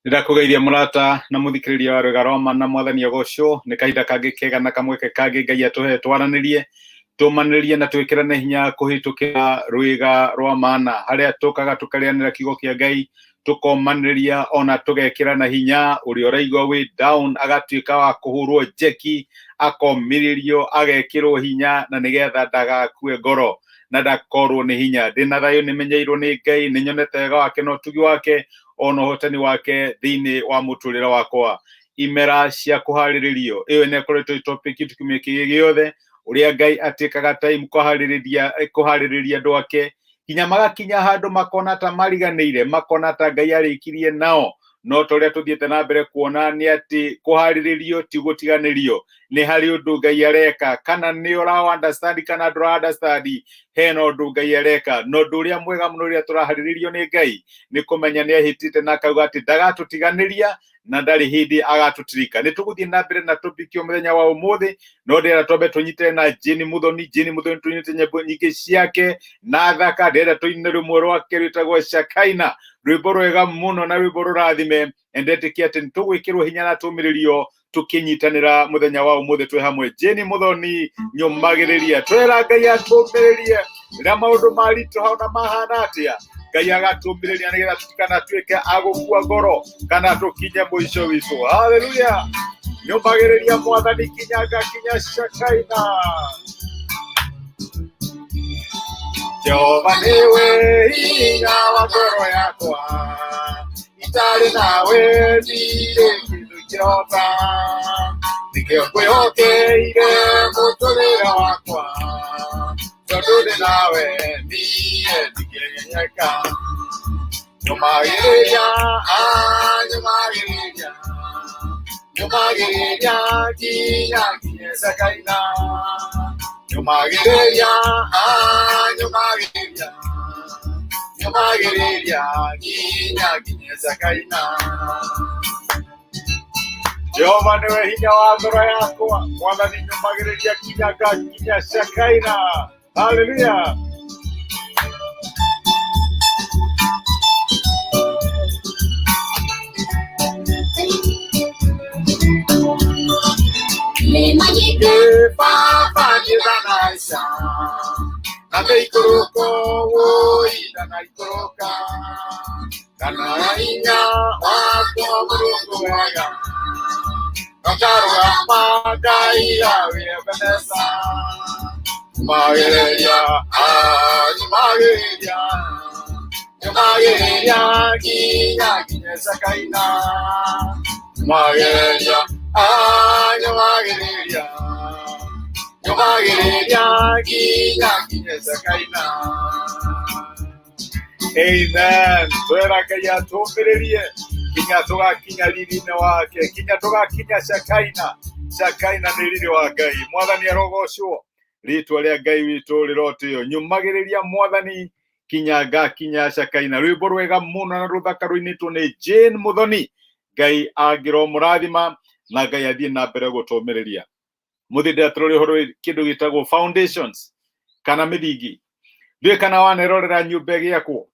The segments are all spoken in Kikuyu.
Nĩndakũgeithia mũrata na mũthikĩrĩria wa Rwĩga Roma na Mwathani agocwo. Nĩ kahinda kangĩ kega na kamweke kangĩ Ngai atũhe twaranĩrie, tũmanĩrie na twĩkĩrane hinya kũhĩtũkĩra Rwĩga rwa Mana, harĩa tũkaga tũkarĩanĩra kiugo kĩa Ngai, tũkomanĩria ona tũgekĩrana hinya. Ũrĩa ũraigua wĩ down agatuĩka wa kũhũrwo njeki, akomĩrĩrio, agekĩrwo hinya na nĩgetha ndagakue ngoro na ndakorwo nĩ hinya. Ndĩna thayũ, nĩmenyeirwo nĩ Ngai, nĩnyonete wega wake na ũtugi wake ona ũhotani wake thĩinĩ wa mũtũrĩre wakwa. Imera cia kũharĩrĩrio, ĩyo nĩ ĩkoretwo ĩ topic itũ kiumia kĩngĩ gĩothe, ũrĩa Ngai atĩkaga time kũharĩrĩria andũ ake nginya magakinya handũ makona ta mariganĩire, makona ta Ngai arĩkirie nao. No ta ũrĩa tũthiĩte na mbere kuona nĩ atĩ kũharĩrĩrio ti gũtiganĩrio, nĩ harĩ ũndũ Ngai areka, kana nĩ ũra understand kana ndũra understand, hena ũndũ Ngai areka. Na ũndũ ũrĩa mwega mũno rĩrĩa tũraharĩrĩrio nĩ Ngai nĩ kũmenya nĩ ehĩtĩte na akauga atĩ ndagatũtiganĩria na ndarĩ hĩndĩ agatũtirika. Nĩ tũgũthiĩ na mbere na topic o mũthenya wa ũmũthĩ, no ndĩrenda twambe tũnyite na Jane Muthoni. Jane Muthoni tũnyite nyĩmbo nyingĩ ciake na thaka, ndĩrenda tũine rũmwe rwake rwĩtagwo Shakaina, rwĩmbo rwega mũno na rwĩmbo rũrathime. Ndetĩkia atĩ nĩ tũgwĩkĩrwo hinya na tũmĩrĩrio tũkĩnyitanĩra mũthenya wa ũmũthĩ twĩ hamwe. Jane Muthoni, nyũmagĩrĩria, twera Ngai atũmĩrĩrie rĩrĩa maũndũ maritũha ona mahana atĩa, Ngai agatũmĩrĩria nĩgetha tũtikanatuĩke a gũkua ngoro kana tũkinye mũico witũ. Haleluya! Nyũmagĩrĩria Mwathani kinya ngakinya Shakaina. Jehova nĩwe hinya wa ngoro yakwa, itarĩ nawe ndirĩ kĩndũ ingĩhota, nĩkĩo ngwĩhokeire mũtũrĩre wakwa, tondũ ndĩ nawe niĩ ndingĩnyenyeka. Nyũmagĩrĩria, nyũmagĩrĩria, nyũmagĩrĩria nginya nginye Shakaina. Nyũmagĩrĩria, nyũmagĩrĩria, nyũmagĩrĩria nginya nginye Shakaina. Jehova nĩwe hinya wa ngoro yakwa, Mwathani nyũmagĩrĩria nginya ngakinya Shakaina. Haleluya! Baba nĩthanaca na nĩikũrũko wũi ndanaikũrũka kana hinya wakwa Mũrungu wega ngakarũgama Ngai wĩ Ebeneza. Nyũmagĩrĩria, nyũmagĩrĩria, nyũmagĩrĩria nginya nginye Shakaina. Nyũmagĩrĩria, nyũmagĩrĩria, nyũmagĩrĩria nginya nginye Shakaina. Amen. Twera Ngai atũmĩrĩrie nginya tũgakinya riri-inĩ wake, nginya tũgakinya Shakaina. Shakaina nĩ riri wa Ngai. Mwathani arogocwo, rĩtwa rĩa Ngai witũ rĩrotĩo. Nyũmagĩrĩria Mwathani kinya ngakinya Shakaina. Rwĩmbo rwega mũno na rũthaka rũinĩtwo nĩ Jane Muthoni. Ngai angĩromũrathima na Ngai athiĩ na mbere gũtũmĩrĩria. Mũthĩ ndĩratũrore ũhoro kĩndũ gĩtagwo foundations kana mĩthingi. Ndiũĩ kana wanerorera nyũmba ĩgĩakwo.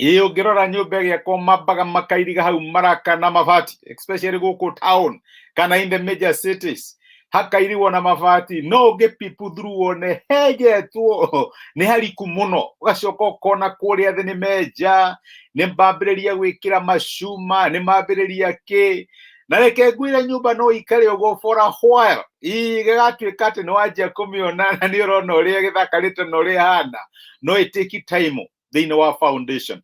Ĩĩ, ũngĩrora nyũmba ĩgĩakwo mambaga makairiga hau maraka na mabati, especially gũkũ town kana in the major cities, hakairigwo na mabati. No ũngĩ peep through wone henjetwo nĩ hariku mũno, ũgacoka ũkona kũrĩa thĩ nĩ menja, nĩ mambĩrĩria gwĩkĩra macuma, nĩ mambĩrĩria kĩ. Na reke ngwĩre, nyũmba no ikare ũguo for a while, gĩgatuĩka atĩ nĩ wanjia kũmĩona na nĩ ũrona ũrĩa gĩthakarĩte na ũrĩa ĩhana, no ĩ take time thĩinĩ wa foundation.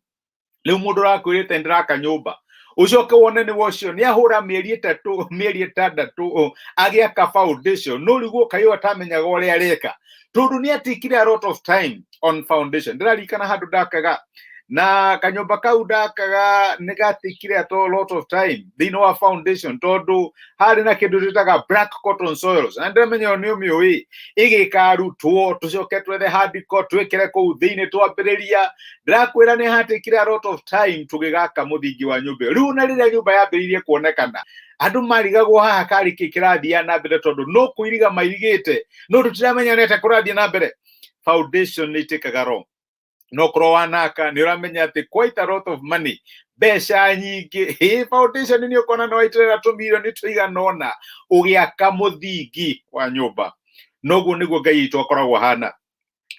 Rĩu mũndũ ũrakwĩrĩte ndĩraka nyũmba, ũcoke wone nĩ ũcio nĩ ahũra mĩeri 3, mĩeri 6 agĩaka foundation, no rĩguo kaĩ atamenyaga ũrĩa areka, tondũ nĩ atikire a lot of time on foundation. Ndĩraririkana handũ ndakaga na kanyũmba kau ndakaga nĩ gatikire a lot of time thĩinĩ wa foundation, tondũ harĩ na kĩndũ twĩtaga black cotton soils, na ndĩramenya nĩ ũmĩũĩ, ĩgĩkarutwo tũcoke twethe hardcore twĩkĩre kũu thĩinĩ twambĩrĩria. Ndĩrakwĩra nĩ hatikire a lot of time tũgĩgaka mũthingi wa nyũmba ĩyo. Rĩu na rĩrĩa nyũmba yambĩrĩirie kuonekana, andũ marigagwo haha karĩ kĩ kĩrathiĩ na mbere, tondũ no kũiriga mairigĩte, no tũtiramenya nĩ atĩa kũrathiĩ na mbere. Foundation nĩ itĩkaga wrong. No korwo wanaka nĩ ũramenya atĩ quite a lot of money, mbeca nyingĩ, ĩ foundation nĩ ũkona nĩ waitĩrĩra tũmirioni tũigana ũna ũgĩaka mũthingi wa nyũmba. Noguo nĩguo Ngai witũ akoragwo ahana.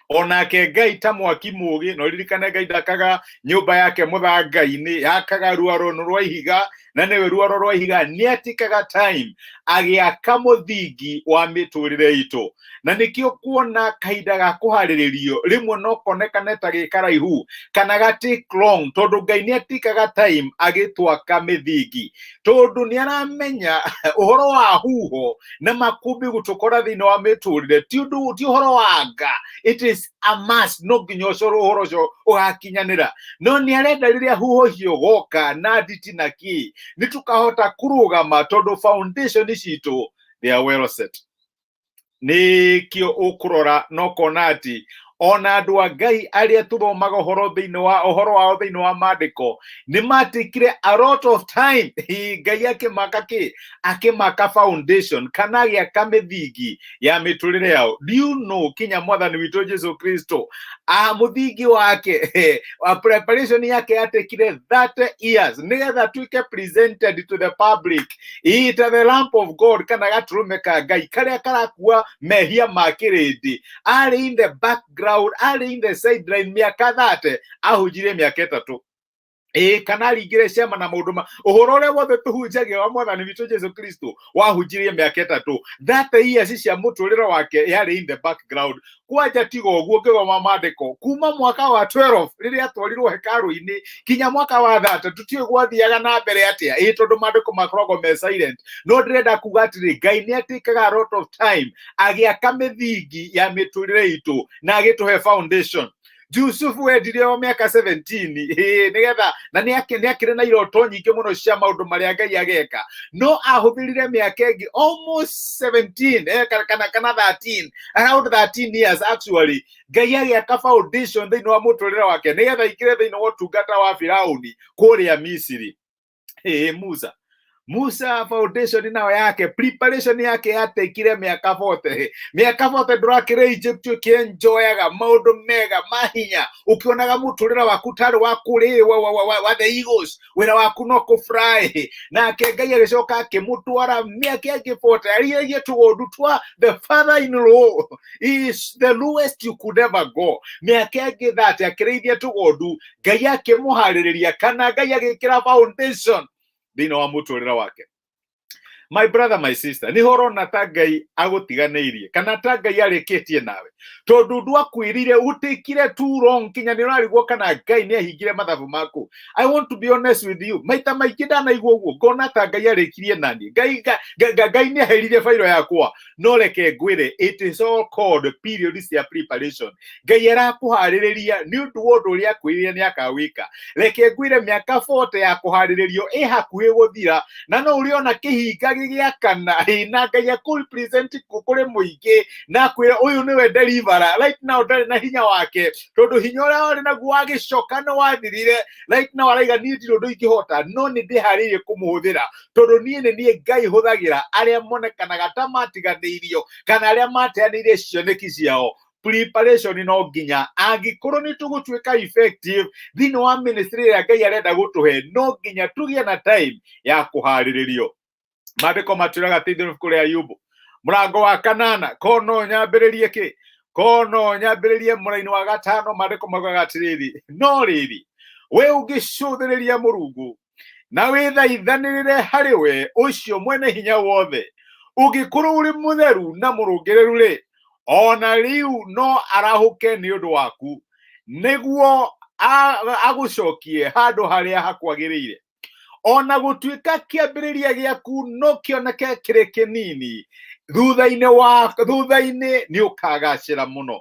Onake Ngai ta mwaki mũgĩ, na ũririkane Ngai ndakaga nyũmba yake mũthanga-inĩ, yakaga rwaro rwa ihiga, na nĩwe rwaro rwa ihiga. Nĩ atikaga time agĩaka mũthingi wa mĩtũrĩre itũ, na nĩkĩo kuona kahinda ga kũharĩrĩrio rĩmwe no konekane ta gĩ karaihu kana ga take long, tondũ Ngai nĩ atikaga time agĩtwaka mĩthingi, tondũ nĩ aramenya ũhoro wa huho na makũmbĩ gũtũkora thĩinĩ wa mĩtũrĩre ti ũndũ, ti ũhoro wa nga. It is a must, no nginya ũcio ũhoro ũcio ũgakinyanĩra, no nĩ arenda rĩrĩa huho icio goka na nditi na kĩ, nĩ tũkahota kũrũgama tondũ foundation citũ, they are well set. Nĩkĩo ũkũrora na ũkona atĩ ona andũ a Ngai arĩa tũthomaga ũhoro thĩinĩ wa ũhoro wao thĩinĩ wa maandĩko nĩ matikire a lot of time. Hi, Ngai akĩmaka kĩ, akĩmaka foundation kana agĩaka mĩthingi ya mĩtũrĩre yao. Do you know kinya Mwathani witũ Jesu Kristo a mũthingi wake wa preparation yake yatekire 30 years nĩgetha atuĩke presented to the public ita the lamp of God kana gatũrũme ka Ngai karĩa karakua mehia ma kĩrĩndĩ. Arĩ in the background, arĩ in the sideline mĩaka 30, ahunjirie mĩaka 3, ĩĩ, kana aringire ciama na maũndũ ma ũhoro ũrĩa wothe tũhunjagia wa Mwathani witũ Jesu Kristo wahunjirie mĩaka 3. 30 years cia mũtũrĩre wake yarĩ in the background. Kwanja tiga ũguo, ngĩthoma maandĩko kuma mwaka wa 12 rĩrĩa atwarirwo hekarũ-inĩ kinya mwaka wa 30, tũtiũĩ gwathiaga na mbere atĩa, ĩ tondũ maandĩko makoragwo me silent. No ndĩrenda kuga atĩrĩ, Ngai nĩ atĩkaga a lot of time agĩaka mĩthingi ya mĩtũrĩre itũ na agĩtũhe foundation. Jusufu endirie o mĩaka 17, ĩ nĩgetha na nĩ akĩrĩ na iroto nyingĩ mũno cia maũndũ marĩa Ngai ageka, no ahũthĩrire mĩaka ĩngĩ almost 17, kana 13, around 13 years actually, Ngai agĩaka foundation thĩinĩ wa mũtũrĩre wake nĩgetha aingĩre thĩinĩ wa ũtungata wa Firauni kũrĩa Misiri. Ĩ Musa foundation nao yake, preparation yake yatekire mĩaka 40. Mĩaka 40 ndũrakĩrĩ Egypt ũkĩenjoyaga maũndũ mega mahinya, ũkĩonaga mũtũrĩre waku tarĩ wa kũrĩwa wa the eagles, wĩra waku no kũfly. Nake Ngai agĩcoka akĩmũtwara mĩaka ĩngĩ 40 arĩagie tũgondu twa the father in law is the lowest you could ever go. Mĩaka ĩngĩ 30 akĩrĩithia tũgondu, Ngai akĩmũharĩrĩria kana Ngai agĩkĩra foundation thĩinĩ wa mũtũrĩre wake. My brother, my sister, nĩ ũrona ta Ngai agũtiganĩirie kana ta Ngai arĩkĩtie nawe tondũ ndwakwĩrire ũtĩkire too long kinya nĩ ũrarigwo kana Ngai nĩ ahingire mathabu maku? I want to be honest with you, maita maingĩ ndanaigua ũguo, ngona ta Ngai arĩkirie nani, Ngai nĩ aheririe bairo yakwa. No reke ngwĩre, it is all called period cia preparation. Ngai arakũharĩrĩria nĩ ũndũ wa ũndũ ũrĩa akwĩrire nĩ akawĩka. Reke ngwĩre, mĩaka 40 ya kũharĩrĩrio ĩ hakuhĩ gũthira, na no ũrĩona kĩhinga gĩgĩakana, ĩ na Ngai akũrepresent kũrĩ mũingĩ na akwĩra ũyũ nĩwe deliverer. Right now ndarĩ na hinya wake, tondũ hinya ũrĩa warĩ naguo wagĩcoka nĩ wathirire. Right now araiga, niĩ ndirĩ ũndũ ingĩhota, no nĩ ndĩharĩirie kũmũhũthĩra, tondũ niĩ nĩ niĩ Ngai hũthagĩra arĩa monekanaga ta matiganĩirio kana arĩa mateanĩirie cioneki ciao. Preparation no nginya angĩkorwo nĩ tũgũtuĩka effective thĩinĩ wa ministry ĩrĩa Ngai arenda gũtũhe, no nginya tũgĩe na time ya kũharĩrĩrio. Maandĩko matwĩraga atĩ thĩinĩ ibuku rĩa Ayubu mũrango wa kanana, ko no nyambĩrĩrie kĩ, ko no nyambĩrĩrie mũraini wa gatano, maandĩko maugaga atĩrĩrĩ, no rĩrĩ, we ũngĩcũthĩrĩria Mũrungu na wĩthaithanĩrĩre harĩ we ũcio mwene hinya wothe, ũngĩkorwo ũrĩ mũtheru na mũrũngĩrĩru rĩ, ona rĩu no arahũke nĩ ũndũ waku nĩguo agũcokie handũ harĩa hakwagĩrĩire. Ona gũtuĩka kĩambĩrĩria gĩaku no kĩoneke kĩrĩ kĩnini, thutha-inĩ wa thutha-inĩ nĩ ũkagacĩra mũno.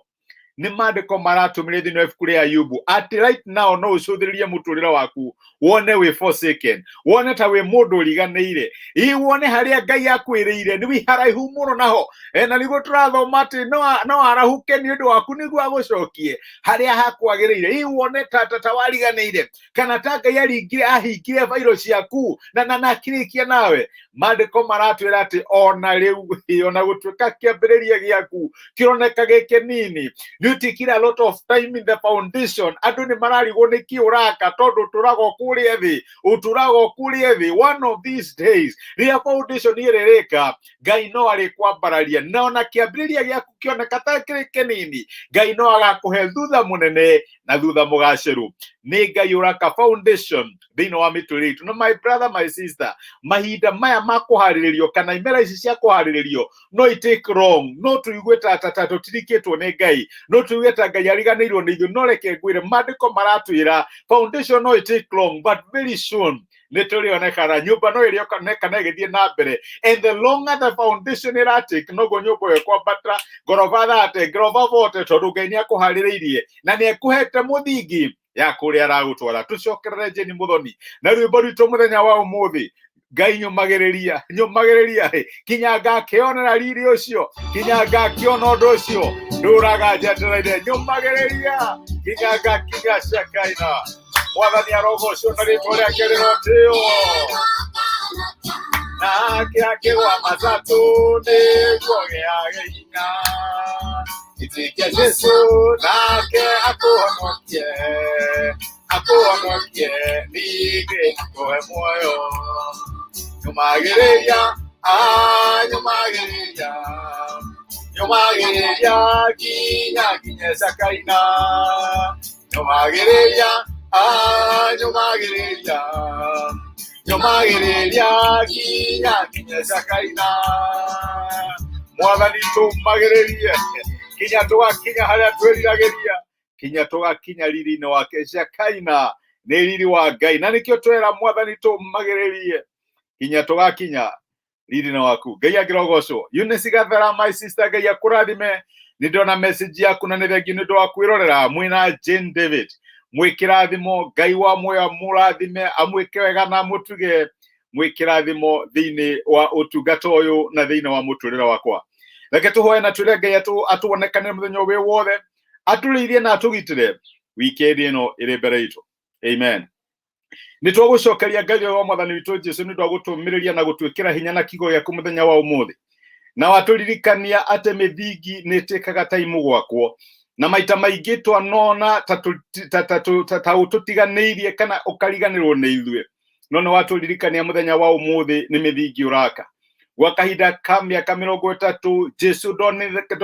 Nĩ maandĩko maratũmĩre thĩinĩ wa ibuku rĩa Ayubu atĩ right now no ũcũthĩrĩrie mũtũrĩre waku wone wĩ forsaken, wone ta wĩ mũndũ ũriganĩire, ĩ wone harĩa Ngai akwĩrĩire nĩ wĩ haraihu mũno naho. Na nĩguo tũrathoma atĩ no arahũke nĩ ũndũ waku nĩguo agũcokie harĩa hakwagĩrĩire. Ĩ wone ta wariganĩire kana ta Ngai aringire ahingire bairo ciaku na akĩrĩkia nawe. Maandĩko maratwĩra atĩ ona rĩu, ona gũtuĩka kĩambĩrĩria gĩaku kĩroneka gĩ kĩnini, Nĩ ũtikire a lot of time in the foundation. Andũ nĩ mararigwo nĩ kĩ ũraka tondũ ũtũraga o kũrĩa thĩ, ũtũraga o kũrĩa thĩ. One of these days rĩrĩa foundation ĩrĩrĩka, Ngai no arĩkwambararia, na ona kĩambĩrĩria gĩaku kĩoneka ta kĩrĩ kĩnini, Ngai no agakũhe thutha mũnene na thutha mũgacĩru. Nĩ Ngai ũraka foundation thĩinĩ wa mĩtũrĩre itũ. Na my brother, my sister, mahinda maya ma kũharĩrĩrio kana imera ici cia kũharĩrĩrio no i take long, no tũigue ta tũtirikĩtwo nĩ Ngai, no tũigue ta Ngai ariganĩirwo nĩ ithuĩ. No reke ngwĩre, maandĩko maratwĩra foundation no i take long, but very soon nĩ tũrĩonekana nyũmba no ĩrĩonekana ĩgĩthiĩ na mbere. And the longer the foundation ĩratake, noguo nyũmba ĩyo ĩkwambata ngoroba 30, ngoroba 40, tondũ Ngai nĩ akũharĩrĩirie na nĩ akũhete mũthingi ya kũrĩa aragũtwara. Tũcokerere Jane Muthoni na rwĩmbo rwitũ mũthenya wa ũmũthĩ. Ngai nyũmagĩrĩria, nyũmagĩrĩria kinya ngakĩonera riri ũcio, kinya ngakĩona ũndũ ũcio ndũraga njetereire. Nyũmagĩrĩria kinya ngakinya Shekaina. Mwathani arogocwo na rĩtwa rĩake rĩrotĩo. Nake akĩgwa matatũ nĩguo gĩage hinya. Ĩtĩkia Jesu nake akũhonokie, akũhonokie ningĩ akũhe muoyo. Nyũmagĩrĩria, ah, nyũmagĩrĩria, nyũmagĩrĩria nginya nginye Shekaina. Nyũmagĩrĩria, ah, nyũmagĩrĩria, nyũmagĩrĩria nginya nginye Shekaina. Mwathani tũmagĩrĩrie kinya tũgakinya harĩa twĩriragĩria, kinya tũgakinya riri-inĩ wake. Shekaina nĩ riri wa Ngai, na nĩkĩo twera Mwathani tũmagĩrĩrie kinya tũgakinya riri-inĩ waku. Ngai angĩrogocwo. Eunice Gathera, my sister, Ngai akũrathime. Nĩ ndona message yaku na nĩ thengiũ nĩ ũndũ wa kwĩrorera mwĩna Jane David. Mwĩkĩrathimo, Ngai wa muoyo amũrathime, amwĩke wega na amũtuge. Mwĩkĩrathimo thĩinĩ wa ũtungata ũyũ na thĩinĩ wa mũtũrĩre wakwa. Reke tũhoe na twĩre Ngai atuonekanĩre mũthenya ũyũ wĩ wothe, atũrĩithie na atũgitĩre weekend ĩno ĩrĩ mbere itũ. Amen. Nĩ twagũcokeria Ngai ũyũ wa Mwathani witũ Jesu nĩ ũndũ wa gũtũmĩrĩria na gũtwĩkĩra hinya na kiugo gĩaku mũthenya wa ũmũthĩ, na watũririkania atĩ mĩthingi nĩ ĩtĩkaga taimu gwakwo, na maita maingĩ twanona ta ũtũtiganĩirie kana ũkariganĩrwo nĩ ithuĩ, no nĩ watũririkania mũthenya wa ũmũthĩ nĩ mĩthingi ũraka. Gwa kahinda ka mĩaka 30 Jesu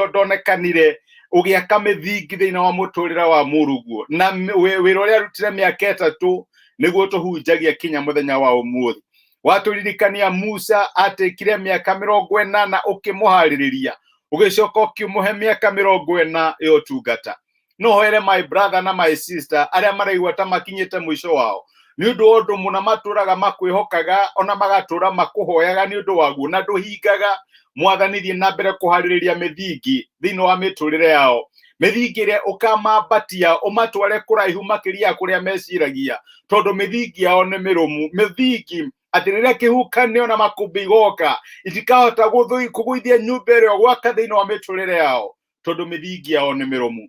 ndonekanire ũgĩaka mĩthingi thĩinĩ wa mũtũrĩre wa mũrũguo, na wĩra ũrĩa arutire mĩaka 3 nĩguo tũhunjagia kinya mũthenya wa ũmũthĩ. Watũririkania Musa atĩkire mĩaka 40 ũkĩmũharĩrĩria, ũgĩcoka ũkĩmũhe mĩaka 40 ya ũtungata. No hoere my brother na my sister arĩa maraigua ta makinyĩte mũico wao nĩ ũndũ wa ũndũ mũna matũraga makwĩhokaga ona magatũra makũhoyaga nĩ ũndũ waguo na ndũhingaga. Mwathani, thiĩ na mbere kũharĩrĩria mĩthingi thĩinĩ wa mĩtũrĩre yao, mĩthingi ĩrĩa ũkamambatia ũmatware kũraihu makĩria ya kũrĩa meciragia, tondũ mĩthingi yao nĩ mĩrũmu, mĩthingi atĩ rĩrĩa kĩhukanio na makũmbĩ igoka itikahota kũgũithia nyũmba ĩrĩa ũgwaka thĩinĩ wa mĩtũrĩre yao, tondũ mĩthingi yao nĩ mĩrũmu.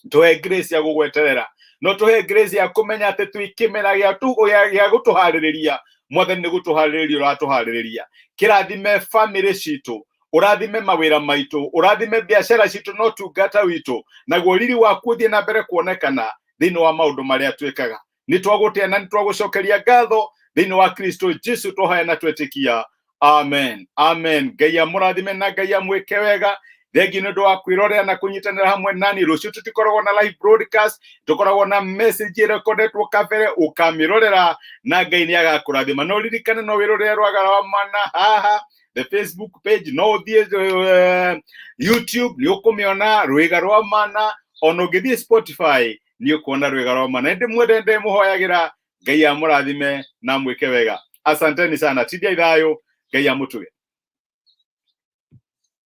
Tũhe grace ya gũgweterera, no tũhe grace ya kũmenya atĩ twĩ kĩmera gĩa gũtũharĩrĩria. Mwathani, nĩ gũtũharĩrĩria ũratũharĩrĩria. Kĩrathime famĩlĩ citũ, ũrathime mawĩra maitũ, ũrathime biacara citũ na ũtungata witũ, naguo riri waku ũthiĩ na mbere kuonekana thĩinĩ wa maũndũ marĩa twĩkaga. Nĩ twagũtĩa na nĩ twagũcokeria ngatho thĩinĩ wa Kristo Jesu twahoya na twetĩkia. Amen, amen. Ngai amũrathime na Ngai amwĩke wega. Thengi nĩ ũndũ wa kwĩrorera na kũnyitanĩra hamwe nani. Rũciũ tũtikoragwo na live broadcast, tũkoragwo na message ĩrekodetwo kabere, ũkamĩrorera na Ngai nĩ agakũrathima. No ririkane no wĩrorere Rwagara wa Mana haha the Facebook page, no ũthiĩ YouTube nĩ ũkũmĩona Rwĩga rwa Mana, ona ũngĩthiĩ Spotify nĩ ũkuona Rwĩga rwa Mana. Ndĩ mwende, ndĩmũhoyagĩra Ngai amũrathime na amwĩke wega. Asanteni sana, tindiai thayũ, Ngai amũtuge.